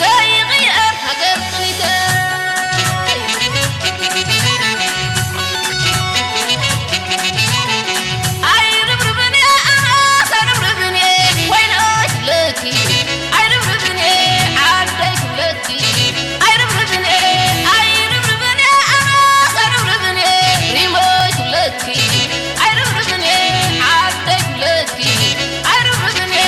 ዘይቕየር ሃገር ቅኒተይ። ኣይርብርብን እየ ኣናስ ኣይርብርብን እየ ወይነይ ክብለኪ። ኣይርብርብን እየ ዓደይ ክብለኪ። ኣይርብርብን እየ፣ ኣይርብርብን እየ ኣናስ ኣይርብርብን እየ ሪመይ ክብለኪ። ኣይርብርብን እየ ዓደይ ክብለኪ። ኣይርብርብን እየ።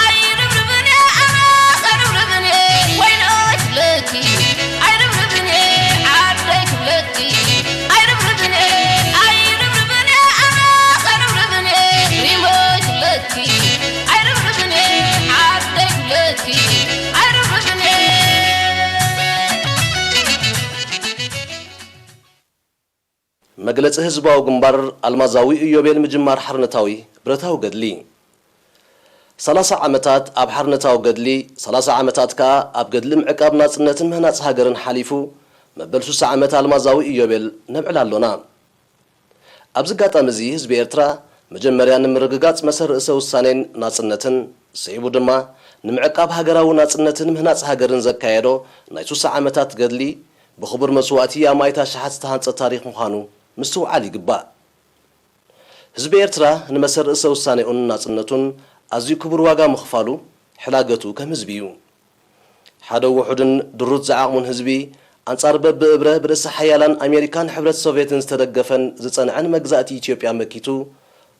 ኣይርብርብን እየ ኣናስ ኣይርብርብን እየ ወይነይ ክብለኪ። ኣይርብርብን እየ ዓደይ ክብለኪ። ኣይርብርብን እየ፣ ኣይርብርብን እየ ኣናስ ኣይርብርብን እየ ሪመይ ክብለኪ። ኣይርብርብን እየ ዓደይ ክብለኪ። ኣይርብርብን እየ። መግለጺ ህዝባዊ ግንባር ኣልማዛዊ ኢዮቤል ምጅማር ሓርነታዊ ብረታዊ ገድሊ። ሰላሳ ዓመታት ኣብ ሓርነታዊ ገድሊ፣ ሰላሳ ዓመታት ከኣ ኣብ ገድሊ ምዕቃብ ናጽነትን ምህናጽ ሃገርን ሓሊፉ፣ መበል ሱሳ ዓመት ኣልማዛዊ ኢዮቤል ነብዕል ኣሎና። ኣብዚ ኣጋጣሚ እዚ ህዝቢ ኤርትራ መጀመርያ ንምርግጋጽ መሰል ርእሰ ውሳኔን ናጽነትን፣ ስዒቡ ድማ ንምዕቃብ ሃገራዊ ናጽነትን ምህናጽ ሃገርን ዘካየዶ ናይ ሱሳ ዓመታት ገድሊ፣ ብኽቡር መስዋእቲ ኣማኢት ኣሽሓት ዝተሃንጸ ታሪኽ ምዃኑ ምስትውዓል ይግባእ። ህዝቢ ኤርትራ ንመሰል ርእሰ ውሳኔኡን ናጽነቱን ኣዝዩ ክቡር ዋጋ ምኽፋሉ ሕላገቱ ከም ህዝቢ እዩ። ሓደ ውሑድን ድሩት ዝዓቕሙን ህዝቢ፣ ኣንጻር በብእብረ ብርእሰ ሓያላን ኣሜሪካን ሕብረት ሶቭየትን ዝተደገፈን ዝጸንዐን መግዛእቲ ኢትዮጵያ መኪቱ፣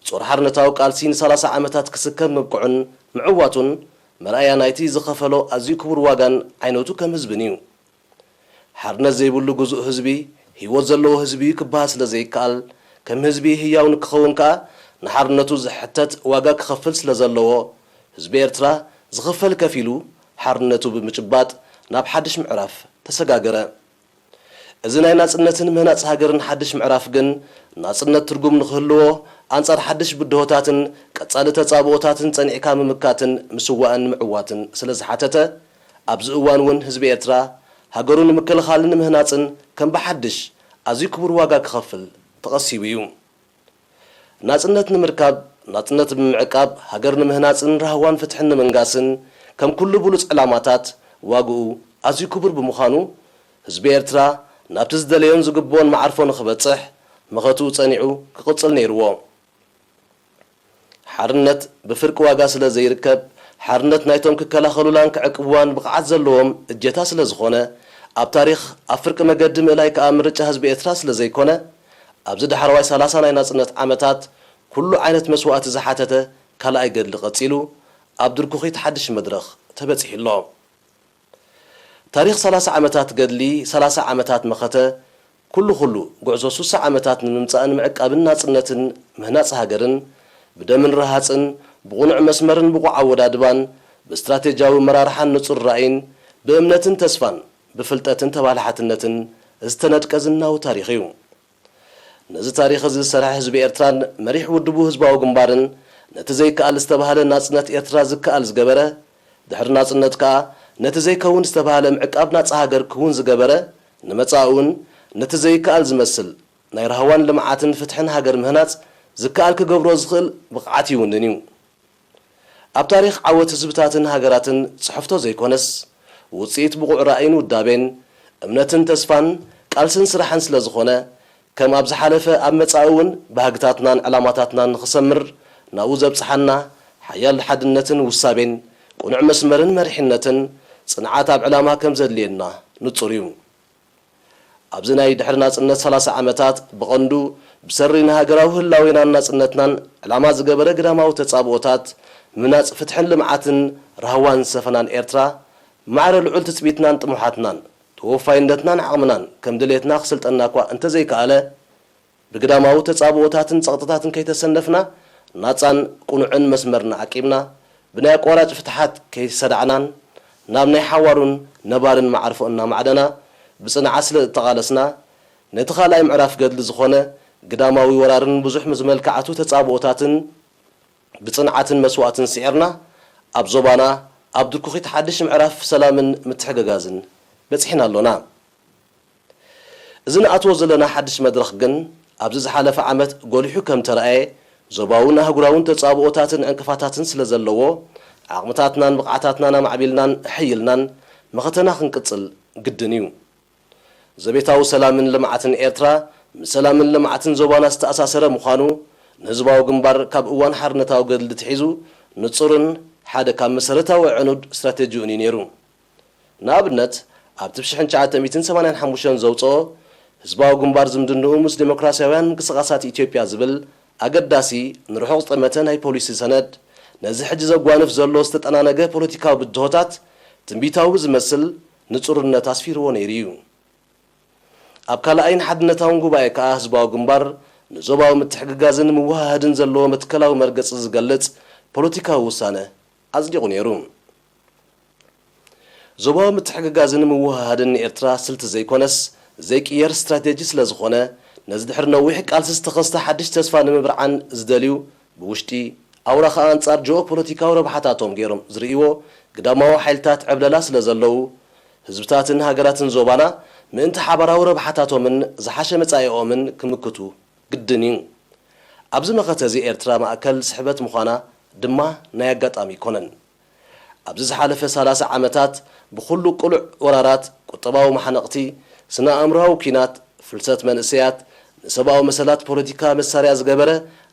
ጾር ሓርነታዊ ቃልሲ ንሰላሳ ዓመታት ክስከም ምብቅዑን ምዕዋቱን መርኣያ ናይቲ ዝኸፈሎ ኣዝዩ ክቡር ዋጋን ዓይነቱ ከም ህዝብን እዩ። ሓርነት ዘይብሉ ግዙእ ህዝቢ፣ ህይወት ዘለዎ ህዝቢ እዩ ክበሃል ስለ ዘይከኣል፣ ከም ህዝቢ ህያው ንክኸውን ከኣ፣ ንሓርነቱ ዝሕተት ዋጋ ክኸፍል ስለ ዘለዎ፣ ህዝቢ ኤርትራ ዝኽፈል ከፊሉ፣ ሓርነቱ ብምጭባጥ፣ ናብ ሓድሽ ምዕራፍ ተሰጋገረ። እዚ ናይ ናጽነትን ምህናጽ ሃገርን ሓድሽ ምዕራፍ ግን፣ ናጽነት ትርጉም ንኽህልዎ፣ ኣንጻር ሓድሽ ብድሆታትን ቀጻሊ ተጻብኦታትን ጸኒዕካ ምምካትን ምስዋእን ምዕዋትን ስለ ዝሓተተ፣ ኣብዚ እዋን እውን ህዝቢ ኤርትራ፣ ሃገሩ ንምክልኻልን ንምህናጽን ከም ብሓድሽ ኣዝዩ ክቡር ዋጋ ክኸፍል ተቐሲቡ እዩ። ናጽነት ንምርካብ፣ ናጽነት ብምዕቃብ፣ ሃገር ንምህናጽን ራህዋን ፍትሕን ንምንጋስን፣ ከም ኩሉ ብሉጽ ዕላማታት፣ ዋግኡ ኣዝዩ ክቡር ብምዃኑ፣ ህዝቢ ኤርትራ ናብቲ ዝደለዮን ዝግብኦን መዓርፎ ንኽበጽሕ፣ መኸትኡ ጸኒዑ ክቕጽል ነይርዎ። ሓርነት ብፍርቂ ዋጋ ስለ ዘይርከብ፣ ሓርነት ናይቶም ክከላኸሉላን ክዕቅብዋን ብቕዓት ዘለዎም እጀታ ስለ ዝኾነ፣ ኣብ ታሪኽ ኣብ ፍርቂ መገዲ ምእላይ ከኣ ምርጫ ህዝቢ ኤርትራ ስለ ዘይኮነ፣ ኣብዚ ዳሕረዋይ ሰላሳ ናይ ናጽነት ዓመታት ኩሉ ዓይነት መስዋእቲ ዝሓተተ ካልኣይ ገድሊ ቀጺሉ፣ ኣብ ድርኩኺት ሓድሽ መድረኽ ተበጺሑ ኣሎ። ታሪኽ ሰላሳ ዓመታት ገድሊ፣ ሰላሳ ዓመታት መኸተ፣ ኩሉ ኩሉ ጉዕዞ ሱሳ ዓመታት ንምምጻእን ምዕቃብን ናጽነትን ምህናጽ ሃገርን፣ ብደምን ረሃጽን፣ ብቕኑዕ መስመርን ብቑዕ ኣወዳድባን፣ ብስትራቴጂያዊ መራርሓን ንጹር ራእይን፣ ብእምነትን ተስፋን፣ ብፍልጠትን ተባላሓትነትን ዝተነድቀ ዝናዊ ታሪኽ እዩ። ነዚ ታሪኽ እዚ ዝሰርሐ ህዝቢ ኤርትራን መሪሕ ውድቡ ህዝባዊ ግንባርን፣ ነቲ ዘይከኣል ዝተባህለ ናጽነት ኤርትራ ዝከኣል ዝገበረ፣ ድሕሪ ናጽነት ከኣ ነቲ ዘይከውን ዝተባህለ ምዕቃብ ናጻ ሃገር ክውን ዝገበረ፣ ንመጻኢ እውን ነቲ ዘይከኣል ዝመስል ናይ ራህዋን ልምዓትን ፍትሕን ሃገር ምህናጽ ዝከኣል ክገብሮ ዝኽእል ብቕዓት ይውንን እዩ። ኣብ ታሪኽ ዓወት ህዝብታትን ሃገራትን ጽሕፍቶ ዘይኮነስ፣ ውጽኢት ብቑዕ ራእይን ውዳቤን፣ እምነትን ተስፋን፣ ቃልስን ስራሕን ስለ ዝኾነ፣ ከም ኣብ ዝሓለፈ ኣብ መጻኢ እውን ባህግታትናን ዕላማታትናን ንኽሰምር ናብኡ ዘብጽሓና ሓያል ሓድነትን ውሳቤን፣ ቅኑዕ መስመርን መሪሕነትን፣ ጽንዓት ኣብ ዕላማ ከም ዘድልየና ንጹር እዩ። ኣብዚ ናይ ድሕሪ ናጽነት ሰላሳ ዓመታት፣ ብቐንዱ ብሰሪ ንሃገራዊ ህላዌናን ናጽነትናን ዕላማ ዝገበረ ግዳማዊ ተጻብኦታት፣ ምህናጽ ፍትሕን ልምዓትን ራህዋን ዝሰፈናን ኤርትራ፣ ማዕረ ልዑል ትጽቢትናን ጥሙሓትናን፣ ተወፋይነትናን ዓቕምናን ከም ድሌትና ክስልጠና እኳ እንተዘይከኣለ፣ ብግዳማዊ ተጻብኦታትን ጸቕጥታትን ከይተሰነፍና፣ ናጻን ቅኑዕን መስመርና ዓቂብና፣ ብናይ ኣቋራጭ ፍትሓት ከይሰዳዕናን፣ ናብ ናይ ሓዋሩን ነባርን መዓርፎ እናማዕደና፣ ብጽንዓት ስለ እተቓለስና፣ ነቲ ካልኣይ ምዕራፍ ገድሊ ዝኾነ ግዳማዊ ወራርን ብዙሕ ዝመልክዓቱ ተጻብኦታትን ብጽንዓትን መስዋእትን ስዒርና፣ ኣብ ዞባና ኣብ ድርኩኺት ሓድሽ ምዕራፍ ሰላምን ምትሕግጋዝን በጺሕና ኣሎና። እዚ ንኣትዎ ዘለና ሓድሽ መድረኽ ግን፣ ኣብዚ ዝሓለፈ ዓመት ጎሊሑ ከም ተራእየ፣ ዞባውን ኣህጉራውን ተጻብኦታትን ዕንቅፋታትን ስለ ዘለዎ፣ ዓቕምታትናን ብቕዓታትናን ኣማዕቢልናን ኣሐይልናን መኸተና ክንቅጽል ግድን እዩ። ዘቤታዊ ሰላምን ልምዓትን ኤርትራ ምስ ሰላምን ልምዓትን ዞባና ዝተኣሳሰረ ምዃኑ፣ ንህዝባዊ ግንባር ካብ እዋን ሓርነታዊ ገድሊ ትሒዙ ንጹርን ሓደ ካብ መሰረታዊ ዕኑድ ስትራተጂኡን እዩ ነይሩ። ንኣብነት፣ ኣብቲ ብ ሽሕን ትሽዓተ ሚእትን ሰማንያን ሓሙሽተን ዘውጽኦ ህዝባዊ ግንባር ዝምድንኡ ምስ ዴሞክራስያውያን ምንቅስቓሳት ኢትዮጵያ ዝብል ኣገዳሲ ንርሑቕ ዝጠመተ ናይ ፖሊሲ ሰነድ፣ ነዚ ሕጂ ዘጓንፍ ዘሎ ዝተጠናነገ ፖለቲካዊ ብድሆታት ትንቢታዊ ብዝመስል ንጹርነት ኣስፊርዎ ነይሩ እዩ። ኣብ ካልኣይን ሓድነታውን ጉባኤ ከኣ ህዝባዊ ግንባር ንዞባዊ ምትሕግጋዝን ምውህሃድን ዘለዎ መትከላዊ መርገጺ ዝገልጽ ፖለቲካዊ ውሳነ ኣጽዲቑ ነይሩ። ዞባዊ ምትሕግጋዝን ምውህሃድን ንኤርትራ ስልቲ ዘይኮነስ ዘይቅየር ስትራቴጂ ስለ ዝኾነ፣ ነዚ ድሕሪ ነዊሕ ቃልሲ ዝተኸስተ ሓድሽ ተስፋ ንምብርዓን ዝደልዩ፣ ብውሽጢ ኣውራ ኸኣ ኣንጻር ጂኦፖለቲካዊ ረብሓታቶም ገይሮም ዝርእይዎ ግዳማዊ ሓይልታት ዕብለላ ስለ ዘለዉ፣ ህዝብታትን ሃገራትን ዞባና ምእንቲ ሓባራዊ ረብሓታቶምን ዝሓሸ መጻኢኦምን ክምክቱ ግድን እዩ። ኣብዚ መኸተ እዚ ኤርትራ ማእከል ስሕበት ምዃና ድማ ናይ ኣጋጣሚ ኣይኮነን። ኣብዚ ዝሓለፈ ሰላሳ ዓመታት ብኹሉ ቅሉዕ ወራራት፣ ቁጠባዊ መሓነቕቲ፣ ስነ ኣእምሮኣዊ ኲናት፣ ፍልሰት መንእሰያት፣ ንሰብኣዊ መሰላት ፖለቲካ መሳርያ ዝገበረ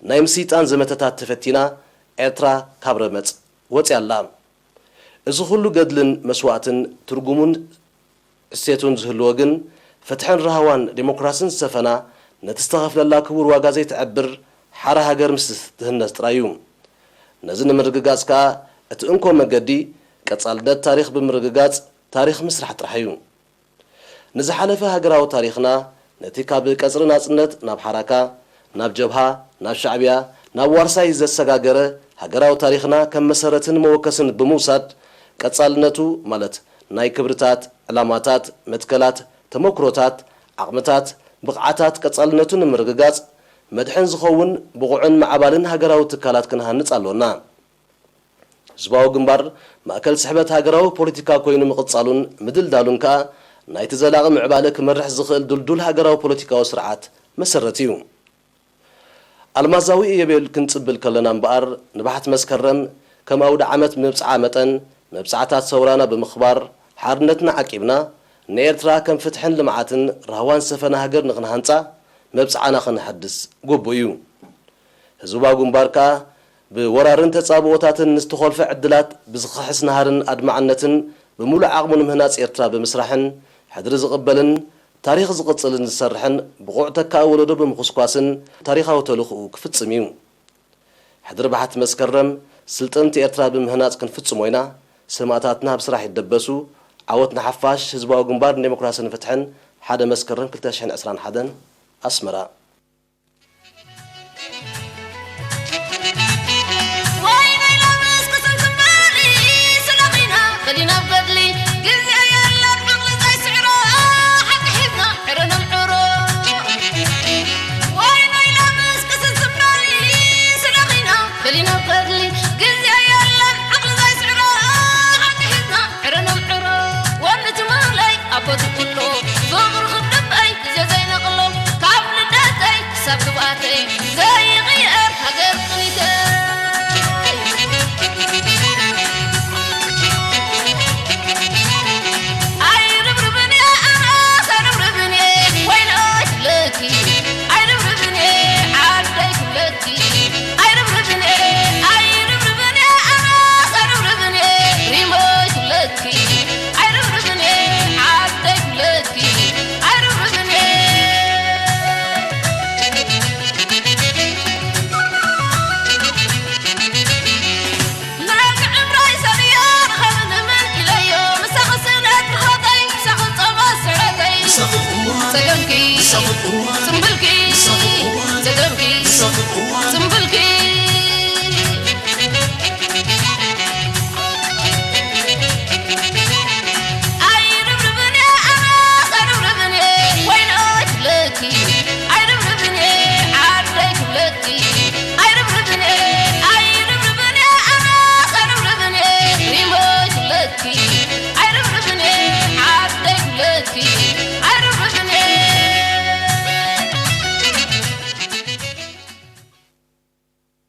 ናይ ምስይጣን ዘመተታት ተፈቲና ኤርትራ ካብ ረመጽ ወጽያ ኣላ። እዚ ኩሉ ገድልን መስዋእትን ትርጉሙን እሴቱን ዝህልዎ ግን፣ ፍትሕን ራህዋን ዴሞክራስን ዝሰፈና፣ ነቲ ዝተኸፍለላ ክቡር ዋጋ ዘይትዕብር ሓራ ሃገር ምስ ትህነጽ ጥራይ እዩ። ነዚ ንምርግጋጽ ከኣ፣ እቲ እንኮ መገዲ፣ ቀጻልነት ታሪኽ ብምርግጋጽ፣ ታሪኽ ምስራሕ ጥራሕ እዩ። ንዝሓለፈ ሃገራዊ ታሪኽና፣ ነቲ ካብ ቀጽሪ ናጽነት ናብ ሓራካ፣ ናብ ጀብሃ፣ ናብ ሻዕብያ፣ ናብ ዋርሳይ ዘሰጋገረ ሃገራዊ ታሪኽና ከም መሰረትን መወከስን ብምውሳድ፣ ቀጻልነቱ ማለት ናይ ክብርታት፣ ዕላማታት፣ መትከላት፣ ተመኩሮታት፣ ዓቕምታት፣ ብቕዓታት ቀጻልነቱ ንምርግጋጽ መድሕን ዝኸውን ብቑዕን ማዕባልን ሃገራዊ ትካላት ክንሃንጽ ኣሎና። ህዝባዊ ግንባር ማእከል ስሕበት ሃገራዊ ፖለቲካ ኮይኑ ምቕጻሉን ምድልዳሉን ከኣ ናይቲ ዘላቒ ምዕባለ ክመርሕ ዝኽእል ድልዱል ሃገራዊ ፖለቲካዊ ስርዓት መሰረት እዩ። ኣልማዛዊ ኢዮቤል ክንጽብል ከለና እምበኣር፣ ንባሕቲ መስከረም ከም ኣውደ ዓመት መብጽዓ መጠን፣ መብጽዓታት ሰውራና ብምኽባር፣ ሓርነትና ዓቂብና፣ ንኤርትራ ከም ፍትሕን ልምዓትን ራህዋን ዝሰፈና ሃገር ንኽንሃንጻ፣ መብጽዓና ከነሐድስ ግቡእ እዩ። ህዝባዊ ግንባር ከኣ፣ ብወራርን ተጻብኦታትን ንዝተኾልፈ ዕድላት ብዝኸሕስ ናህርን ኣድማዕነትን ብምሉእ ዓቕሙ ንምህናጽ ኤርትራ ብምስራሕን፣ ሕድሪ ዝቕበልን ታሪኽ ዝቕጽልን ዝሰርሕን ብቑዕ ተካኢ ወለዶ ብምኹስኳስን ታሪኻዊ ተልእኾኡ ክፍጽም እዩ። ሕድሪ ባሕቲ መስከረም ስልጥንቲ ኤርትራ ብምህናጽ ክንፍጽሞ ኢና። ሰማእታትና ብስራሕ ይደበሱ። ዓወት ንሓፋሽ! ህዝባዊ ግንባር ንዴሞክራስን ፍትሕን፣ ሓደ መስከረም ክልተ ሽሕን ዕስራን ሓደን፣ ኣስመራ።